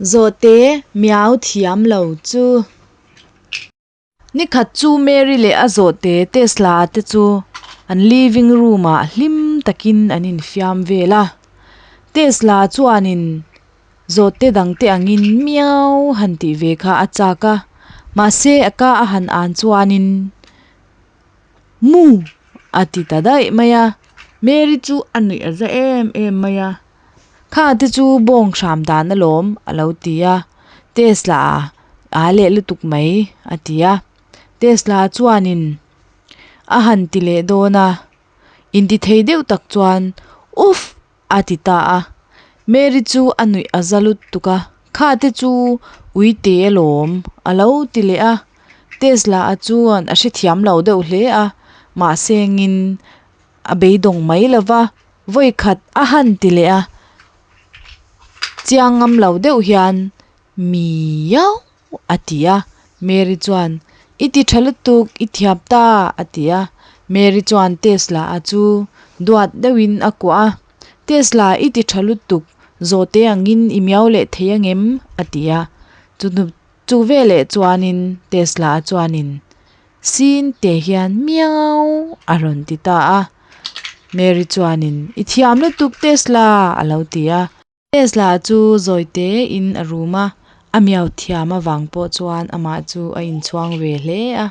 Zawhte miau thiam lo chu. Nikhat chu Mary leh a zawhte Tesla te chu an living room ah hlim takin an infiam vel a. Tesla chuanin zawhte dangte angin miau han tih ve kha a chak a, mahse a ka a han an chuanin Mu! a ti ta daih mai a, Mary chu a nuih a za em em mai a. Kha te chu bawng hram dan alawm a lo ti a, Tesla a leh lutuk mai a ti a. Tesla chuanin a han ti leh dawn a, intithei deuh tak chuan Uff! a ti ta a. Mary chu a nuih a za lutuk a, Kha te chu ui te alawm a lo ti leh a. Tesla a chuan a hrethiam lo deuh hle a, mahse ngin a beidawng mai lo va. Vawi khat a han ti leh a, chiang ngam lo deuh hian miau a ti a, Mary chuan i ti tha lutuk i thiam ta a ti a, Mary chuan Tesla a chu duat deuhin a kuah a, Tesla i ti tha lutuk zawhte angin i miau leh thei angem a ti a, chu chu veleh chuanin Tesla a chuanin Sin te hian miau a rawn ti ta a. Mary chuanin i thiam lutuk Tesla a lo ti a. Tesla chu zawi tein a rum a, a miau thiam avang pawh chuan amah chu a inchhuang ve hle a.